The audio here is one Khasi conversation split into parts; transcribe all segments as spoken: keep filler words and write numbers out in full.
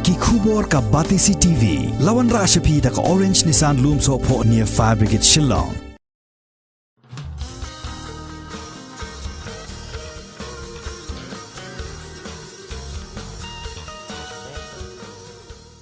Ki khubor ka Batesi T V. La wanrah sha phi da ka Orange Nissan Lumsohphoh near Fire Brigade Shillong.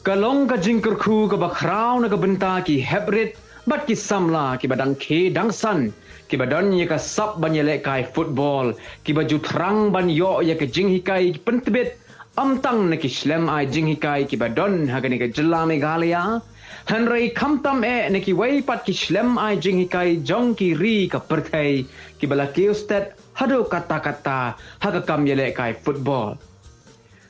Ka long ka jingkyrkhu kaba khraw na ka bynta ki heprit bad ki samla kiba dang khie dang san, kiba don ïa ka sap ban ïalehkai football, kiba ju thrang ban ïoh ïa ka jinghikai pyntbit, ym tang na ki shlem ai jinghikai kiba don ha kane ka jylla Meghalaya, hynrei khamtam eh na kiwei pat ki shlem ai jinghikai jong ki ri ka pyrthei, kiba la kiew stet haduh katta katta ha ka kam ïalehkai football.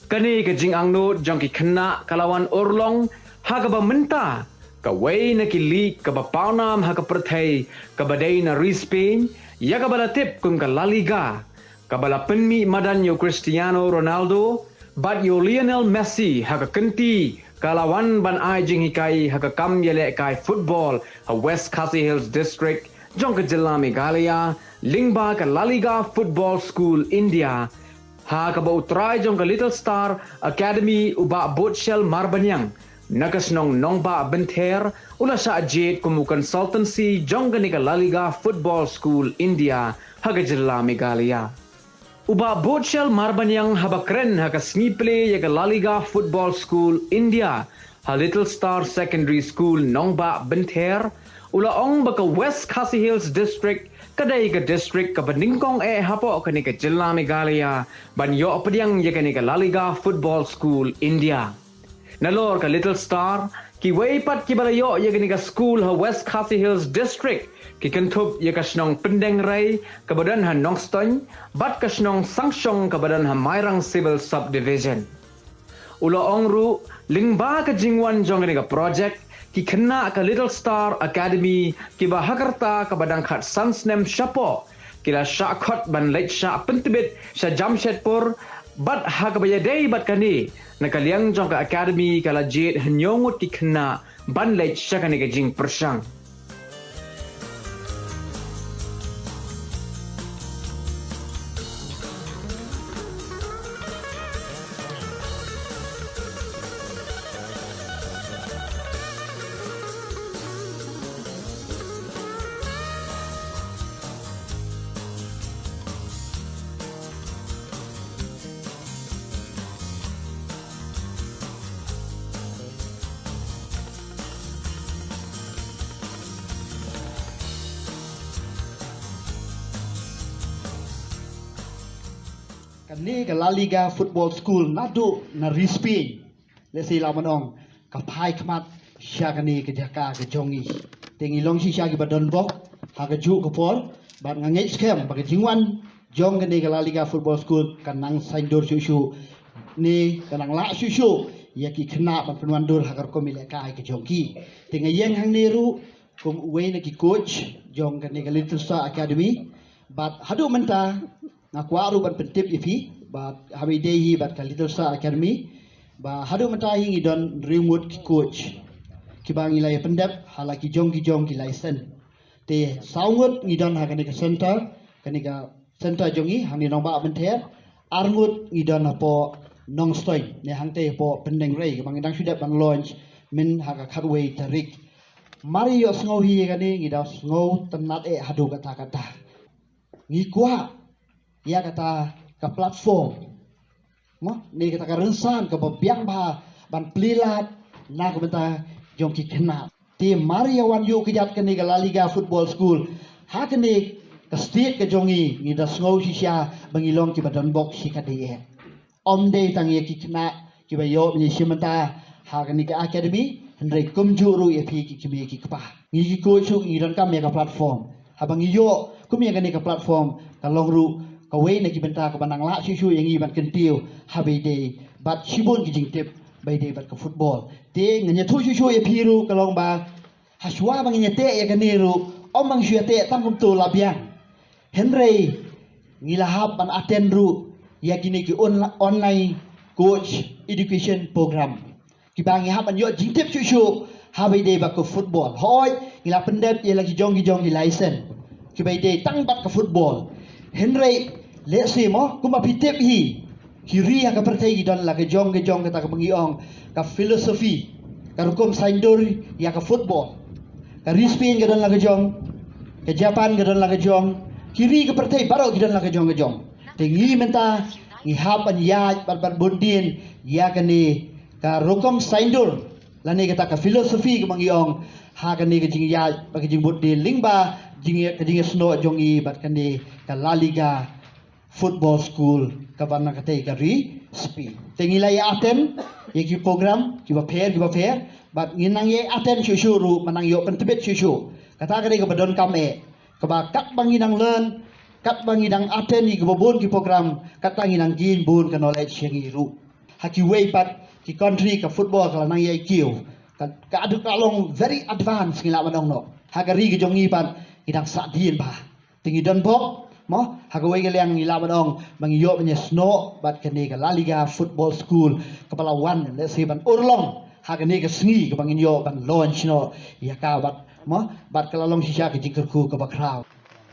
Kane ka jingangnud jong ki khynnah ka la wan urlong ha kaba mynta kawei na ki league kaba pawnam ha ka pyrthei, kaba dei na ri Spain, ïa kaba la tip kum ka La Liga, kaba la pynmih madan ïa u Cristiano Ronaldo bad ïa u Lionel Messi ha ka kynti ka la wan ban ai jinghikai ha ka kam ïalehkai football ha West Khasi Hills District jong ka jylla Meghalaya, lyngba ka La Liga Football School India, ha kaba u trai jong ka Little Star Academy, u Bah Butchel Marbaniang, na ka shnong Nongbah Bynther, u la shah jied kum u consultancy jong kane ka La Liga Football School India ha ka jylla Meghalaya. U Bah Butchel Marbaniang, haba kren ha ka sngi plie ïa ka La Liga Football School India ha Little Star Secondary School, Nongbah Bynther, u la ong ba ka West Khasi Hills District ka dei ka district kaba nyngkong eh hapoh kane ka jylla Meghalaya ban ïoh pdiang ïa kane ka La Liga Football School India. Nalor ka Little Star, kiwei pat kiba la ïoh ïa kane ka school ha West Khasi Hills District, ki kynthup ïa ka shnong Pyndengrei kaba don ha Nongstoiñ bad ka shnong Sangshong kaba don ha Mairang Civil Subdivision. U la ong ruh, lyngba ka jingwan jong kane ka project, ki khynnah ka Little Star Academy kiba ha ka rta kaba dang khatsan snem shapoh, ki la shah khot ban leit shah pyntbit sha Jamshedpur, bad ha kaba ïadei bad kane, na ka liang jong ka academy ka la jied hynñiew ngut ki khynnah ban leit sha kane ka jingpyrshang. Kane ka La Liga Football School naduh na ri Spain, lehse lah ban ong, ka phai khmat sha kane ka jaka ka jong ngi. Te ngi long shisha kiba don bok ha kajuh ka por, bad nga ngeit skhem ba ka jingwan jong kane ka La Liga Football School kan nang saiñdur shuh shuh, ne kan nang lah shuh shuh ïa ki khynnah ban pynwandur ha ka rukom ïalehkai ka jong ki. Te nga ïeng hangne ruh kum uwei na ki coach jong kane ka Little Star Academy, bad haduh mynta nga kwah ruh ban pyntip ïa phi ba haba ïadei hi bad ka Little Star Academy, ba haduh mynta hi ngi don hynriew ngut ki coach kiba ngi la ïa pyndep ha la ki jong ki jong ki license. Te saw ngut ngi don ha kane ka center, kane ka center jong ngi hangne Nongbah Bynther, ar ngut ngi don hapoh Nongstoiñ ne hangtei hapoh Pyndengrei, kaba ngi dang shu dep ban launch myn ha ka khatwei tarik. Mar ïohsngew hi ïa kane ngi da sngew tynnat eh haduh katta katta. Ngi kwah ïa kata ka platform, mo, ne kata ka rynsan kaba biang bha ban plie lad na ka bynta jong ki khynnah. Te mar ïa wan ïoh kjat kane ka La Liga Football School ha kane ka state ka jong ngi, ngi da sngew shisha ba ngi long kiba don bok shikatdei eh. Ym dei tang ïa ki khynnah kiba ïoh ban ïashim bynta ha kane ka academy, hynrei kumjuh ruh ïa phi ki kmie ki kpa. Ngi ki coach ruh ngi donkam ïa ka platform. Haba ngi ïoh kum ïa kane ka platform, ka long ruh kawei na ki bynta kaba nang lah shuh shuh ïa ngi ban kyntiew haba ïadei bad shibun ki jingtip ba ïadei bad ka football. Te ngan ïathuh shuh shuh ïa phi ruh ka long ba hashuwa ba ngin ïateh ïa kane ruh, ym ba ngi shu ïateh tang kumto la biang. Hynrei ngi la hap ban attend ruh ïa kine ki on-, online coach education program, kiba ngi hap ban ïoh jingtip shuh shuh haba ïadei bad ka football. Hooid, ngi la pyndep ïa la ki jong ki jong ki license kiba ïadei tang bad ka football. Hynrei lehse mo, kumba phi tip hi, Ki ri ha ka pyrthei ki don la ka jong ka jong kata kaba ngi ong ka philosophy, ka rukom saiñdur ïa ka football. Ka ri Spain ka don la ka jong, ka Japan ka don la ka jong, ki ri ka pyrthei baroh ki don la ka jong ka jong. Te ngi mynta ngi hap ban ïaid bad ban bud dien ïa kane ka rukom saiñdur lane kata ka philosophy kaba ngi ong ha kane ka jingïaid bad ka jingbud dien lyngba jing ka jingïasnoh jong ngi bad kane ka La Liga Football School kaba na katei ka ri Spain. Te ngi la ïa attend ïa ki program kiba pher kiba pher bad ngi nang ïa attend shuh shuh ruh, ma nang ïoh pyntbit shuh shuh. Kata ka dei kaba donkam eh, kaba katba ngi nang learn, katba ngi nang attend ïa kiba bun ki program, kata ngi nang gain bun ka knowledge ïa ngi ruh. Ha kiwei pat ki country ka football ka la nang ïai kiew, ka ka aduk ka long very advanced ngi lah ban ong noh. Ha ka ri ka jong ngi pat ngi dang sahdien bha. Te ngi don bok mo, ha kawei ka liang ngi lah ban ong ba ngi ïoh ban ïasnoh bad kane ka La Liga Football School kaba la wan lehse ban urlong ha kane ka sngi kaba ngin ïoh ban launch noh ïa ka bad mo, bad ka la long shisha ka jingkyrkhu kaba khraw.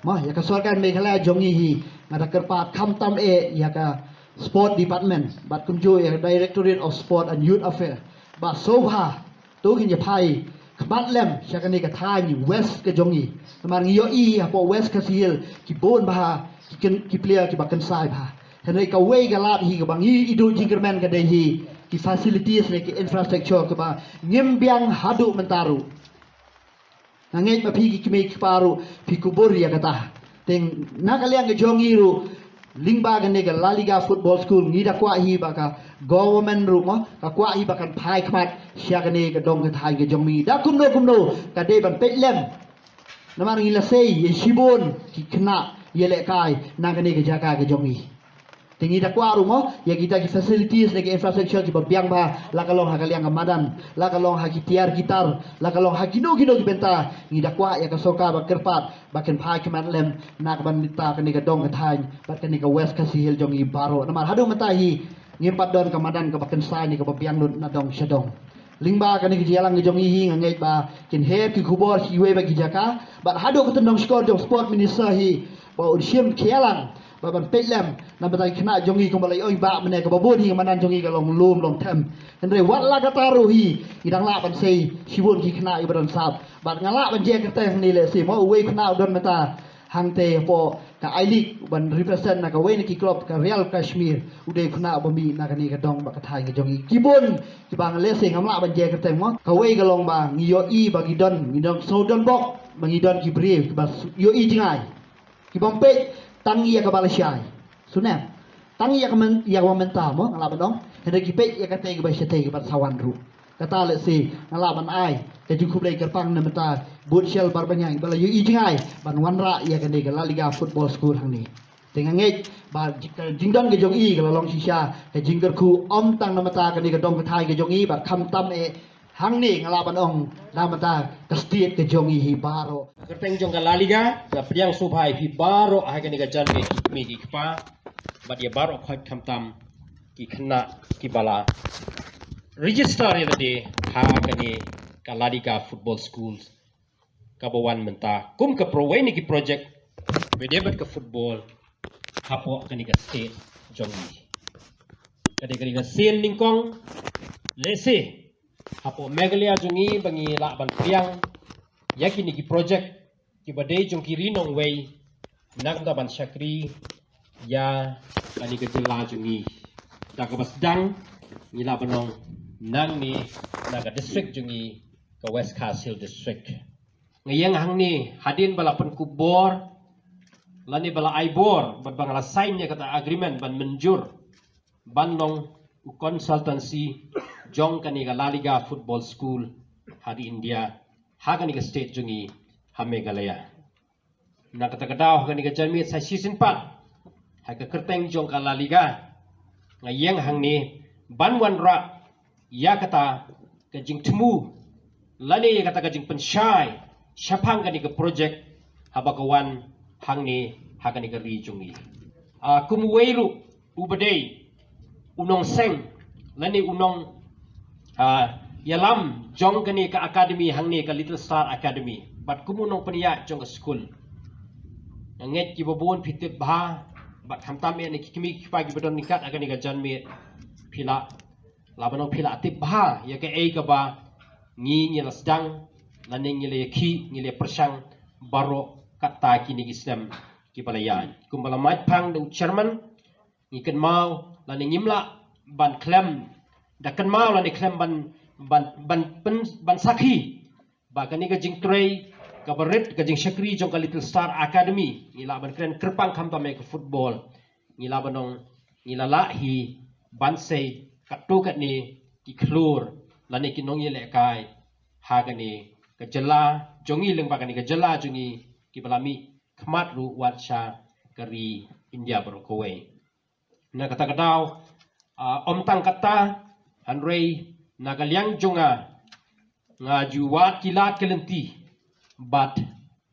Mo, ïa ka sorkar Meghalaya jong ngi hi nga da kyrpad khamtam eh ïa ka Sport Department bad kumjuh ïa ka Directorate of Sport and Youth Affairs ba sngewbha to ngin ïa phai khmat lem sha kane ka thaiñ West ka jong ngi. Namar ngi ïohi hapoh West Khasi Hills ki bun bha ki kyn, ki player kiba kynsai bha. Hynrei kawei ka lad hi kaba ngi i duh jingkyrmen ka dei hi ki facilities ne ki infrastructure kaba ngim biang haduh mynta ruh. Nga ngeit ba phi ki kmie ki kpa ruh phi kubur ïa kata. Te na ka liang ka jong ngi ruh lyngba kane ka La Liga Football School ngi da kwah hi ba ka government ruh mo ka kwah hi ba kan phai khmat sha kane ka dong ka thaiñ ka jong ngi. Da kumno kumno ka dei ban peit lem. Namar ngi la sei ïa shibun ki khynnah ïalehkai na kane ka jaka ka jong ngi. Te ngi da kwah ruh mo ïa kita ki facilities ne ki infrastructure kiba biang bha, la ka long ha ka liang ka madan, la ka long ha ki tiar ki tar, la ka long ha kino kino ki bynta. Ngi da kwah ïa ka sorkar ba kyrpad ba kan phai khmat lem na ka ban mynta kane ka dong ka thaiñ bad kane ka West Khasi Hills jong ngi baroh. Namar haduh mynta hi ngim pat don ka madan kaba kynsai ne kaba biang lut na dong sha dong. Lyngba kane ka jingïalang ka jong ngi hi nga ngeit ba kin her ki khubor kiwei ba ki jaka bad haduh ka tyndong shkor jong Sport Minister hi ba un shim khia lang ba ban peit lem na bynta ki khynnah jong ngi kumba la ïoh ba mynne kaba bun hi ka madan jong ngi ka long lum long them. Hynrei wat la kata ruh hi ngi dang lah ban sei shibun ki khynnah kiba don sap bad nga lah ban jer kyrteng hangne lehse mo uwei u khynnah u don mynta hangtei hapoh ka I-League ban represent na kawei na ki club ka Real Kashmir, u dei u khynnah uba mih na kane ka dong bad ka thaiñ ka jong ngi. Ki bun kiba nga lehse ngam lah ban jer kyrteng mo, kawei ka long ba ngi ïohi ba ngi don, ngi don sngewdon bok ba ngi don ki briew kiba ïohi jngai. Ki bym peit tang ïa kaba lashai. Sngewbha tang ïa ka myn, ïa kaba mynta mo nga lah ban ong. Hynrei ki peit ïa katei kaba shatei kaba sa wan ruh. Kata lehse nga lah ban ai ka jingkhublei kyrpang na bynta bun sel bar banyai ba la ïohi jngai ban wanrah ïa kane ka La Liga Football School hangne. Te nga ngeit ba ka jingdon ka jong i ka la long shisha ka jingkyrkhu ym tang na bynta kane ka dong ka thaiñ ka jong i bad khamtam eh hangne nga lah ban ong na bynta ka state ka jong i hi baroh. Kyrteng jong ka La Liga, nga pdiang sngewbha ïa phi baroh ha kane ka janmiet ki kmie ki kpa bad ïa baroh khoit khamtam ki khynnah kiba la register ïa lade ha kane ka La Liga Football Schools kaba wan mynta kum ka pro, wei na ki project ba dei bad ka football hapoh kane ka state jong i. Ka dei kane ka sien nyngkong lehse hapoh Meghalaya jong i ba ngi lah ban pdiang ïa kine ki project kiba dei jong ki ri nongwei na ka bynta ban shakri ïa kane ka jylla jong i. Da kaba sdang ngi lah ban ong nangne na ka district jong i ka West Khasi Hills District. Nga ïeng hangne hadien ba la pynkup bor lane ba la ai bor bad ba nga la sign ïa kata agreement ban mynjur ban long u consultancy jong kane ka La Liga Football School ha ri India ha kane ka state jong i ha Meghalaya. Na kata ka daw ha kane ka janmiet sa shisien pat ha ka kyrteng jong ka La Liga nga ïeng hangne ban wanrah ïa kata ka jingthmu lane ïa kata ka jingpynshai shaphang kane ka project haba ka wan hangne ha kane ka ri jong i. Ah, kum uwei ruh uba dei u nongseng lane u nong, ah, ïalam jong kane ka academy hangne ka Little Star Academy bad kum u nongpynïaid jong ka skul. Nga ngeit kiba bun phi tip bha Bad khamtam eh na ki kmie ki kpa kiba don ryngkat ha kane ka janmiet, phi lah, lah ban ong phi lah tip bha ïa kaei kaba ngi ngi la sdang lane ngi la ïakhih, ngi la pyrshang baroh katta kine ki snem kiba la ïaid. Kumba la mait phang da u chairman, ngi kynmaw lane ngim lah ban khlem, da kynmaw lane khlem ban, ban, ban, ban, ban sakhi ba kane ka jingtrei kaba rit, ka jingshakri jong ka Little Star Academy, ngi lah ban kren kyrpang khamtam eh ka football, ngi lah ban ong ngi la lah hi ban sei katto katne ki khlur lane ki nongïalehkai ha kane ka jylla jong ngi, lyngba kane ka jylla jong ngi, kiba la mih khmat ruh wat sha ka ri India baroh kawei. Na kata ka daw, ah, ym tang katta, hynrei na ka liang jong nga, nga ju wad ki lad ki lynti, bad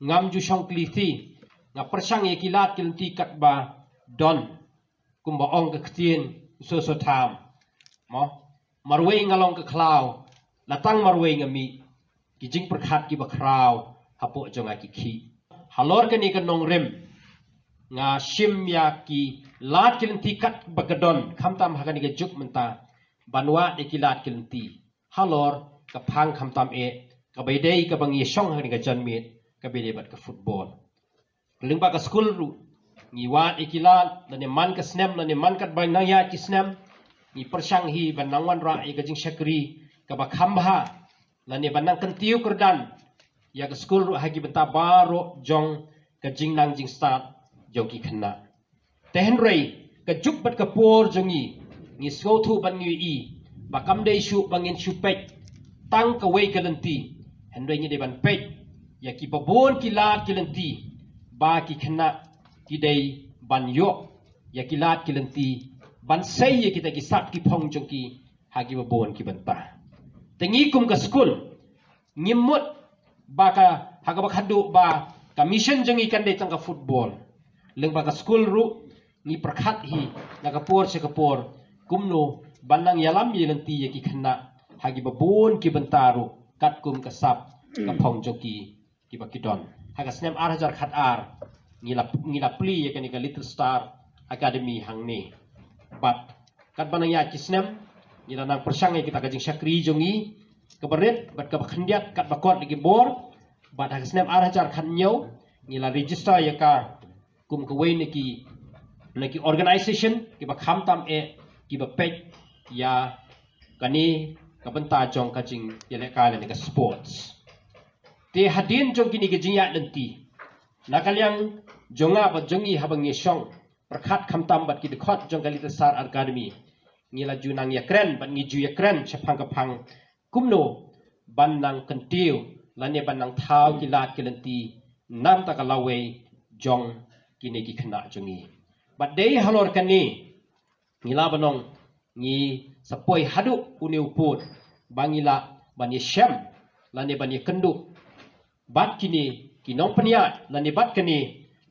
ngam ju shong kylli, nga pyrshang ïa ki lad ki lynti katba don, kumba ong ka ktien, so so tham. Mo, marwei nga long ka khlaw, la tang marwei nga mih, ki jingpyrkhat kiba khraw hapoh jong nga ki khih. Halor kane ka nongrim, nga shim ïa ki lad ki lynti katba ka don, khamtam ha kane ka juk mynta, ban wad ïa ki lad ki lynti halor ka phang khamtam eh kaba ïadei, kaba ngi shong ha kane ka janmiet, kaba ïadei bad ka football. Lyngba ka skul ruh, ngi wad ïa ki lad, lane man ka snem, lane man katba nang ïaid ki snem, ngi pyrshang hi ban nang wanrah ïa ka jingshakri kaba kham bha, lane ban nang kyntiew kyrdan ïa ka skul ruh ha ki bynta baroh jong ka jingnang jingstad jong ki khynnah. Te hynrei, ka juk bad ka por jong ngi, ngi sngewthuh bad ngi ïohi ba kam dei shuh ba ngin shu peit tang kawei ka lynti, hynrei ngi dei ban peit ïa kiba bun ki lad ki lynti ba ki khynnah ki dei ban ïoh ïa ki lad ki lynti ban sei ïa kita ki sap ki phong jong ki ha kiba bun ki bynta. Te ngi kum ka skul, ngim mut ba ka, ha kaba khadduh ba ka mission jong ngi kan dei tang ka football. Lyngba ka skul ruh, ngi pyrkhat hi na ka por sha ka por, kumno ban nang ïalam ïa lynti ïa ki khynnah ha kiba bun ki bynta ruh, katkum ka sap ka phong jong ki kiba ki don. Ha ka snem ar hajar khat ar, ngi la, ngi la plie ïa kane ka Little Star Academy hangne. Bad katba nang ïaid ki snem, ngi la nang pyrshang ïa kita ka jingshakri jong ngi kaba rit bad kaba khyndiat katba kot da ki bor. Bad ha ka snem ar hajar khat hynñiew, ngi la register ïa ka kum kawei na ki, na ki organisation kiba khamtam eh kiba peit ïa kane ka bynta jong ka jingïalehkai lane ka sports. Te hadien jong kine ki jingïaid lynti, na ka liang jong nga bad jong ngi haba ngi shong pyrkhat khamtam bad ki dkhot jong ka Little Star Academy, ngi la ju nang ïakren bad ngi ju ïakren shaphang ka phang kumno ban nang kyntiew lane ban nang thaw ki lad ki lynti na bynta ka lawei jong kine ki khynnah jong ngi. Bad dei halor kane, ngi lah ban ong, ngi sa poi haduh une u pud ba ngi lah ban ïashem lane ban ïakynduh bad kine ki nongpynïaid lane bad kane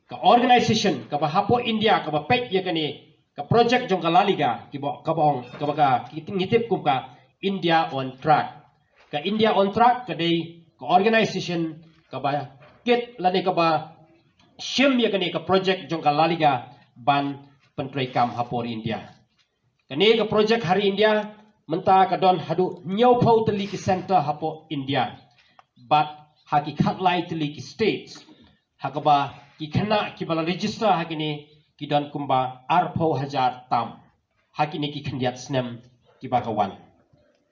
ka organisation kaba hapoh India kaba peit ïa kane ka project jong ka La Liga, kiba, kaba ong, kaba ka, ki, ngi tip kum ka India on Track. Ka India on Track ka dei ka organisation kaba kit lane kaba shim ïa kane ka project jong ka La Liga ban pyntreikam hapoh India. Kane ka project ha ri India mynta ka don haduh hynñiewphew tylli ki centre hapoh India, bad ha ki khatlai tylli ki states, ha kaba ki khynnah kiba la register ha kine ki don kumba arphew hajar tam ha kine ki khyndiat snem kiba ka wan.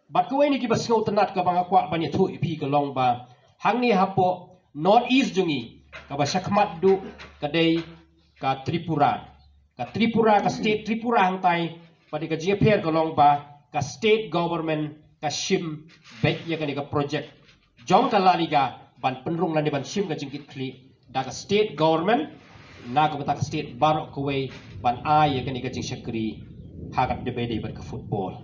Bad kawei na kiba sngewtynnat kaba nga kwah ban ïathuh ïa phi ka long ba hangne hapoh North East jong ngi, kaba shakhmat duh ka dei ka Tripura. Ka Tripura, ka state Tripura hangtai, pat ka jingïapher ka long ba ka state government ka shim beit ïa kane ka project jong ka La Liga ban pynrung lane ban shim ka jingkitkhlieh da ka state government na ka bynta ka state baroh kawei ban ai ïa kane ka jingshakri ha kaba ïadei bad ka football.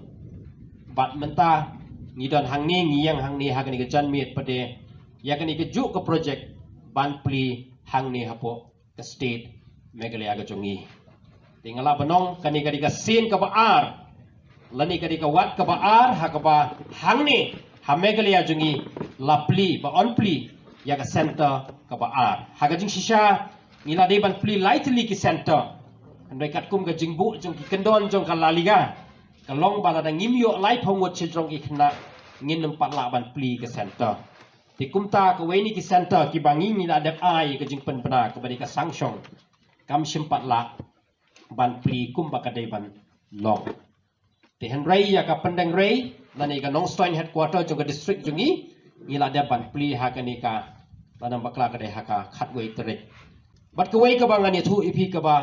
Bad mynta ngi don hangne, ngi ïeng hangne ha kane ka janmiet pat ïa kane kajuh ka project ban plie hangne hapoh ka state Meghalaya ka jong ngi. Te nga lah ban ong kane ka dei ka sien kaba ar lane ka dei ka wat kaba ar ha kaba hangne ha Meghalaya jong ngi la plie, ba yn plie ïa ka centre kaba ar. Ha ka jingshisha ngi la dei ban plie lai tylli ki centre. Hynrei katkum ka jingbuh jong ki kyndon jong ka La Liga, ka long ba lada ngim ïoh laiphew ngut shajrong ki khynnah, ngin ym pat lah ban plie ka center. Te kumta kawei na ki center kiba ngi ngi la dep ai ka jingpynbna kaba dei ka sanction, kam shym pat lah ban plie kumba ka dei ban long. Te hynrei ïa ka Pyndengrei lane ka Nongstoiñ headquarter jong ka district jong ngi, ngi la dep ban plie ha kane ka, lada ym bakla ka dei ha ka khatwei tarik. Bad kawei kaba ngan ïathuh ïa phi kaba,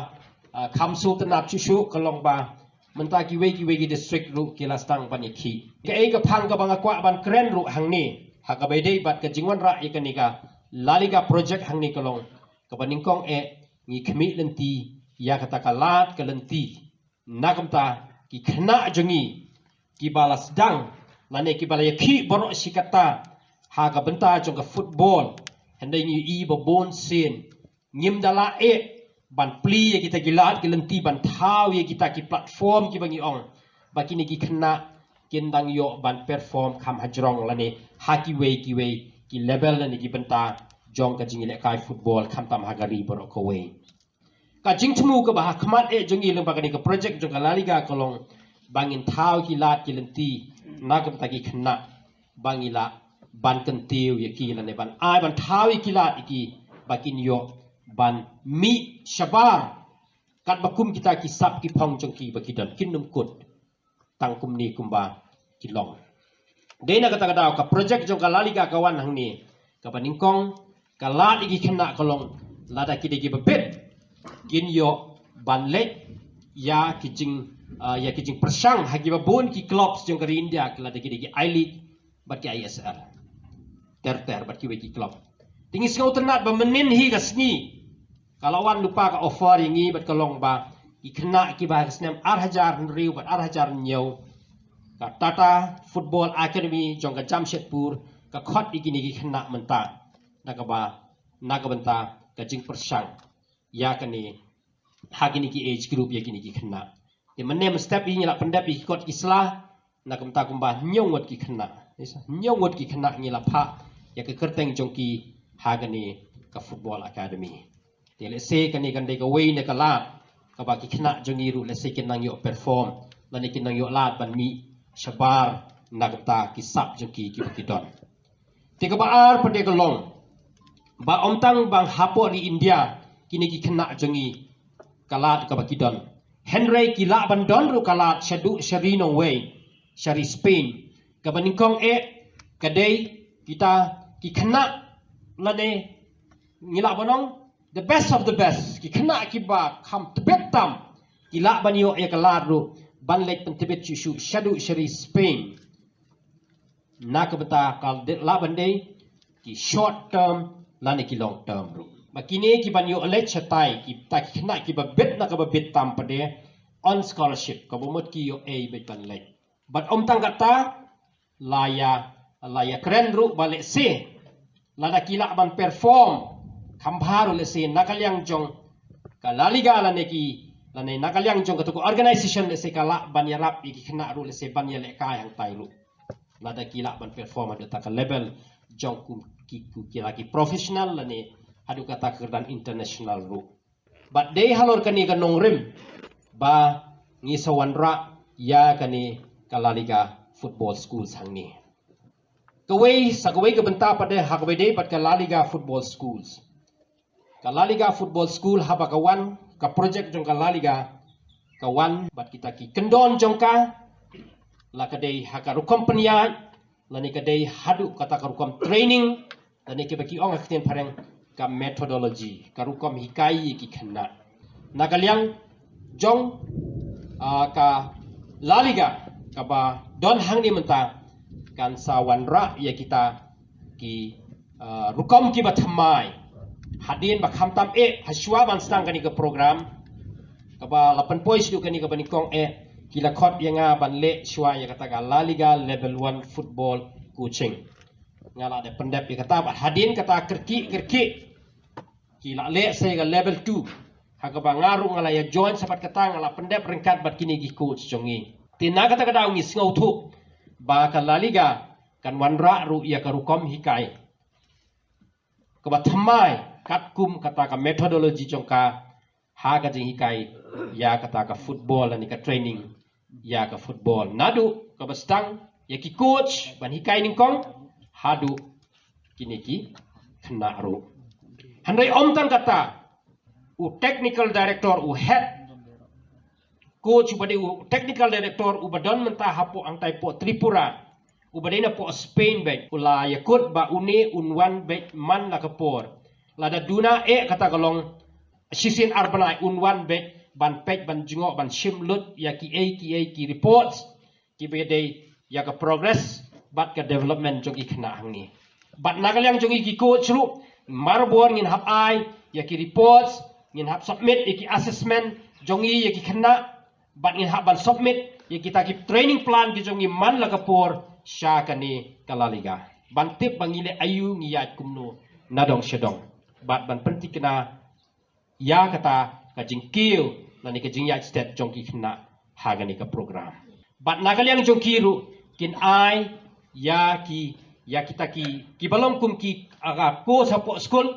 ah, kham sngewtynnat shuh shuh ka long ba mynta kiwei kiwei ki district ruh ki la sdang ban ïakhih. Kaei ka phang kaba nga kwah ban kren ruh hangne ha kaba ïadei bad ka jingwanrah ïa kane ka La Liga project hangne ka long, kaba nyngkong eh, ngi khmih lynti ïa kata ka lad ka lynti na ka bynta ki khynnah jong ngi kiba la sdang lane kiba la ïakhih baroh shi katta ha ka bynta jong ka football. Hynrei ngi ïohi ba bun sien ngim da lah eh ban plie ïa kita ki lad ki lynti, ban thaw ïa kita ki platform kiba ngi ong ba kine ki khynnah kin dang ïoh ban perform kham hajrong lane ha kiwei kiwei ki level lane ki bynta jong ka jingïalehkai football khamtam ha ka ri baroh kawei. Ka jingthmu kaba ha khmat eh jong ngi lyngba kane ka project jong ka La Liga ka long ba ngin thaw ki lad ki lynti na ka bynta ki khynnah ba ngi lah ban kyntiew ïa ki lane ban ai ban thaw ïa ki lad ïa ki ba kin ïoh ban mih shabar katba kum kita ki sap ki phong jong ki ba ki don, kin ym kut tang kumne kumba ki long. Dei na kata ka daw ka project jong ka La Liga ka wan hangne, kaba nyngkong ka lad ïa ki khynnah ka long lada ki dei kiba bit, kin ïoh ban leit ïa ki jing, ah, ïa ki jingpyrshang ha kiba bun ki clubs jong ka ri India, lada ki dei ki I-League bad ki I S L, ter ter bad kiwei ki club. Te ngi sngewtynnat ba mynnin hi ka sngi ka la wan lypa ka offer ïa ngi bad ka long ba ki khynnah kiba ha ka snem ar hajar hynriew bad ar hajar hynñiew, ka Tata Football Academy jong ka Jamshedpur ka khot ïa kine ki khynnah mynta na kaba, na ka bynta ka jingpyrshang ïa kane, ha kine ki age group ïa kine ki khynnah. Te mynne mynstep hi ngi la pyndep ïa ki kot ki sla na ka bynta kumba hynñiew ngut ki khynnah. Hynñiew ngut ki khynnah ngi la phah ïa ka kyrteng jong ki ha kane ka football academy. Te lehse kane kan dei kawei na ka lad kaba ki khynnah jong ngi ruh lehse kin nang ïoh perform lane kin nang ïoh lad ban mih shabar na ka bynta ki sap jong ki kiba ki don. Te kaba ar pat de ka long ba ym tang ba hapoh ri India kine ki khynnah jong ngi ka lad kaba ki don, hynrei ki lah ban don ruh ka lad shaduh sha ri nongwei, sha ri Spain. Kaba nyngkong eh ka dei kita ki khynnah lane ngi lah ban ong the best of the best, ki khynnah kiba kham tbit tam, ki lah ban ïoh ïa ka lad ruh ban leit pyntbit shuh shuh shaduh sha ri Spain. Na ka bynta ka lah ban dei ki short term lane ki long term ruh. Ba kine ki ban ïoh leit shatai, kita ki khynnah kiba bit na kaba bit tam pat de, on scholarship, kaba mut ki ïoh ei beit ban leit. Bad ym tang kata, la ïa, la ïa kren ruh ba lehse lada ki lah ban perform kham bha ruh lehse na ka liang jong ka La Liga lane ki, lane na ka liang jong kata ka organization lehse ka lah ban ïarap ïa ki khynnah ruh lehse ban ïalehkai hangtai ruh. Lada ki lah ban perform haduh kata ka level jong kum ki, ku, ki la ki professional lane haduh kata ka kyrdan international ruh. Bad dei halor kane ka nongrim ba ngi sa wanrah ïa kane ka La Liga Football Schools hangne. Kawei, sa kawei ka bynta pat de ha kaba ïadei bad ka La Liga Football Schools. Ka La Liga Football School haba ka wan, ka project jong ka La Liga ka wan bad kita ki kyndon jong ka, la ka dei ha ka rukom pynïaid lane ka dei haduh kata ka rukom training lane kiba ki ong ha ka ktien phareng ka methodology, ka rukom hikai ïa ki khynnah. Na ka liang jong, ah, ka La Liga kaba don hangne mynta kan sa wanrah ïa kita ki, ah, rukom kiba thymmai. Hadien ba khamtam eh, hashwa ban sdang kane ka program kaba la pynpoi shaduh kane kaba nyngkong eh, ki la khot ïa nga ban leh shwa ïa kata ka La Liga Level One Football Coaching. Nga la dep pyndep ïa kata bad hadien kata kyrkieh kyrkieh ki la leh sa ïa ka Level Two. Ha kaba nga ruh nga la ïa join sa bad kata, nga la pyndep ryngkat bad kine ki coach jong ngi. Te na kata ka daw ngi sngewthuh ba ka La Liga kan wanrah ruh ïa ka rukom hikai kaba thymmai katkum kata ka methodology jong ka, ha ka jinghikai ïa kata ka football lane ka training ïa ka football. Naduh kaba sdang ïa ki coach ban hikai nyngkong haduh kine ki khynnah ruh. Hynrei ym tang kata, u technical director, u head coach uba dei u technical director uba don mynta hapoh hangtai poh Tripura, uba dei na poh Spain beit, u la ïakut ba une un wan beit man la ka por. Lada duna eh kata ka long shisien ar bnai un wan beit ban peit ban jngoh ban shim lut ïa kiei kiei ki reports kiba dei ïa ka progress bad ka development jong ki khynnah hangne. Bad na ka liang jong ki coach ruh, marwei ngin hap ai ïa ki reports, ngin hap submit ïa ki assessment jong ngi ïa ki khynnah, bad ngin hap ban submit ïa kita ki training plan ki jong ngi man la ka por sha kane ka La Liga, ban tip ba ngi leh aïu, ngi ïaid kumno na dong sha dong, bad ban pynthikna ïa kata ka jingkiew lane ka jingïaid stet jong ki khynnah ha kane ka program. Bad na ka liang jong ki ruh kin ai ïa ki, ïa kita ki, kiba long kum ki, ah, ka course hapoh skul,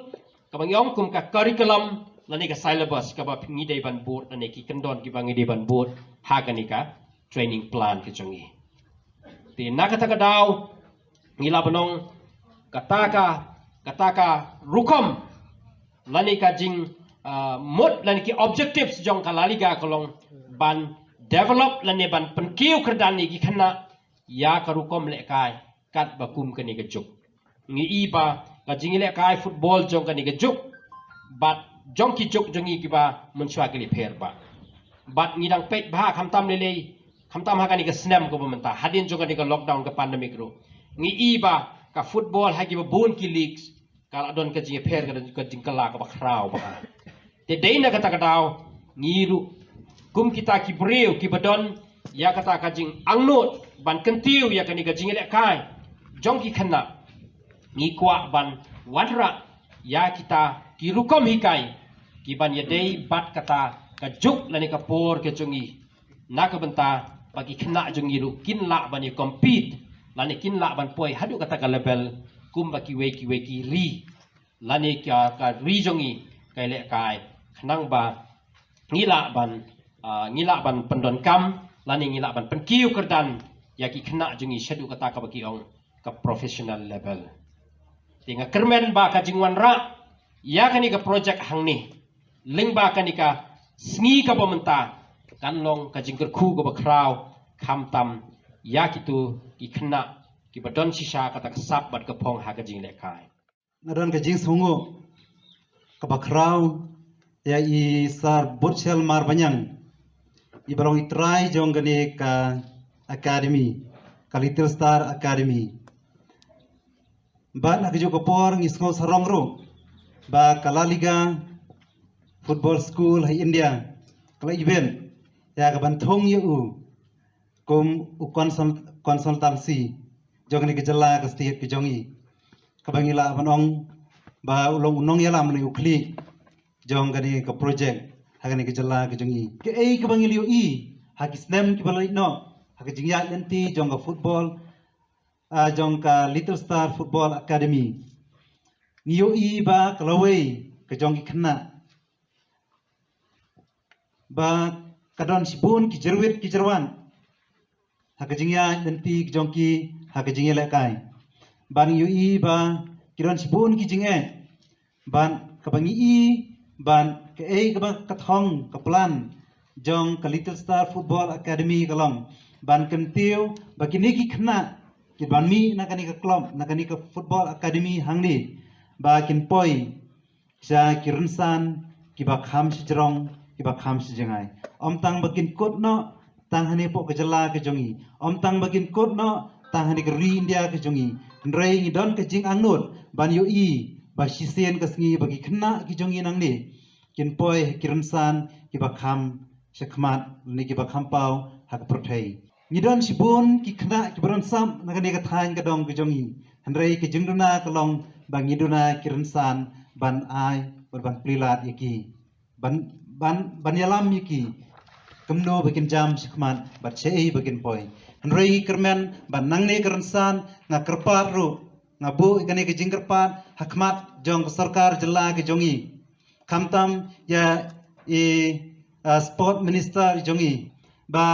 kaba ngi ong kum ka curriculum lane ka syllabus kaba ngi dei ban bud, lane ki kyndon kiba ngi dei ban bud ha kane ka training plan ka jong ngi. Te na kata ka daw ngi lah ban ong kata ka, kata ka rukom lane ka jing, ah, mut lane ki objectives jong ka La Liga ka long ban develop lane ban pynkiew kyrdan ïa ki khynnah ïa ka rukom lehkai katba kum kane ka juk. Ngi i ba ka jingïalehkai football jong kane ka juk bad jong ki juk jong ngi kiba mynshuwa ki leh pher bha. Bad ngi dang peit bha, khamtam lei lei, khamtam ha kane ka snem kaba mynta, hadien jong kane ka lockdown, ka pandemic ruh, ngi i ba ka football ha kiba bun ki leagues ka la don ka jingïapher, ka don ka jingkylla kaba khraw bha. Te dei na kata ka daw ngi ruh kum kita ki briew kiba don ïa kata ka jingangnud ban kyntiew ïa kane ka jingïalehkai jong ki khynnah, ngi kwah ban wanrah ïa kita ki rukom hikai kiban ïadei bad kata ka juk lane ka por ka jong ngi, na ka bynta ba ki khynnah jong ngi ruh kin lah ban ïa compete lane kin lah ban poi haduh kata ka level kumba kiwei kiwei ki ri lane ka, ka ri jong ngi ka ïalehkai, khnang ba ngi lah ban, ah, ngi lah ban pyndonkam lane ngi lah ban pynkiew kyrdan ïa ki khynnah jong ngi shaduh kata kaba ki ong ka professional level. Te nga kyrmen ba ka jingwanrah ïa kane ka project hangne lyngba kane ka sngi kaba mynta kan long ka jingkyrkhu kaba khraw, khamtam ïa kito ki khynnah kiba don shisha kata ka sap bad ka phong ha ka jinglehkai. Nga don ka jingsngewnguh kaba khraw ïa i Sir Butchel Marbaniang, iba long i trai jong kane ka academy, ka Little Star Academy. Bad ha kajuh ka por ngi sngew sarong ruh ba ka La Liga Football School ha India ka la ibit ïa ka ban thung ïa u kum u consult-, consultancy jong kane ka jylla, ka state ka jong ngi, kaba ngi lah ban ong ba u long u nongïalam ne u khlieh jong kane ka project ha kane ka jylla ka jong ngi. Kaei kaba ngi la ïohi ha ki snem kiba la leit noh ha ka jingïaid lynti jong ka football, ah, jong ka Little Star Football Academy, ngi ïohi ba ka lawei ka jong ki khynnah ba ka don shibun ki jyrwit ki jyrwan ha ka jingïaid lynti ki jong ki ha ka jingïalehkai. Ban ïohi ba ki don shibun ki jingeh ban kaba ngi i ban kaei kaba ka thong ka plan jong ka Little Star Football Academy ka long ban kyntiew ba kine ki khynnah kiban mih na kane ka club, na kane ka football academy hangne, ba kin poi sha ki rynsan kiba kham shajrong, kiba kham shajngai. Ym tang ba kin kut noh tang hangne poh ka jylla ka jong ngi, ym tang ba kin kut noh tang hangne ka ri India ka jong ngi, hynrei ngi don ka jingangnud ban ïohi ba shisien ka sngi ba ki khynnah ki jong ngi nangne kin poi ha ki rynsan kiba kham shakhmat ne kiba kham paw ha ka pyrthei. Ngi don shibun ki khynnah kiba don sap na kane ka thaiñ ka dong ka jong ngi, hynrei ka jingduna ka long ba ngi duna ki rynsan ban ai bad ban plie lad ïa ki, ban, ban, ban ïalam ïa ki kumno ba kin jam shakhmat bad shaei ba kin poi. Hynrei ngi kyrmen ba nangne ka rynsan nga kyrpad ruh, nga buh ïa kane ka jingkyrpad ha khmat jong ka sorkar jylla ka jong ngi, khamtam ïa i uh, sport minister jong i ba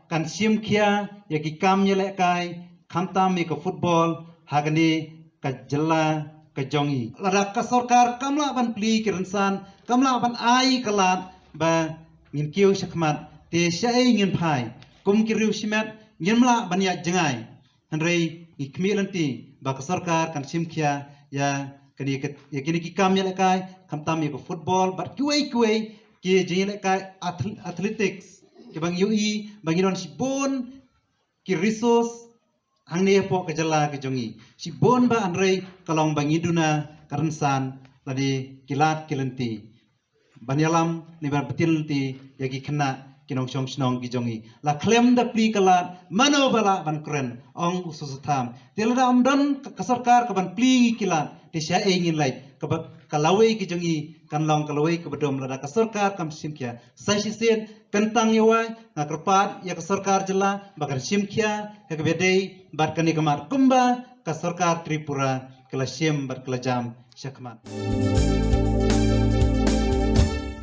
kan shim khia ïa ki kam ïalehkai khamtam ïa ka football ha kane ka jylla ka jong i. Lada ka sorkar kam lah ban plie ki rynsan, kam lah ban ai ka lad ba ngin kiew shakhmat, te shaei ngin phai? Kum ki riew shimet ngim lah ban ïaid jngai. Hynrei ngi khmih lynti ba ka sorkar kan shim khia ïa kine ki kam ïalehkai khamtam ïa ka football bad kiwei kiwei ki jingïalehkai athletics kiba ngi ïohi ba ngi don shibun ki resource hangne hapoh ka jylla ka jong i. Shibun ba hynrei ka long ba ngi duna ka rynsan lane ki lad ki lynti ban ïalam ne ban btin lynti ïa ki khynnah ki nongshong shnong ki jong i. La khlem da plie ka lad, mano ba lah ban kren, ong u Soso Tham. Te lada ym don ka sorkar ka ban plie ki lad, te shaei ngin leit? Ka lawei ki jong i kan long ka lawei kaba dum lada ka sorkar kam shim khia. Sa shisien, kyntang ïa wai, nga kyrpad ïa ka sorkar jylla ba kan shim khia ha kaba dei bad kane ka mat kumba ka sorkar Tripura ka la shim bad ka la jam shakhmat.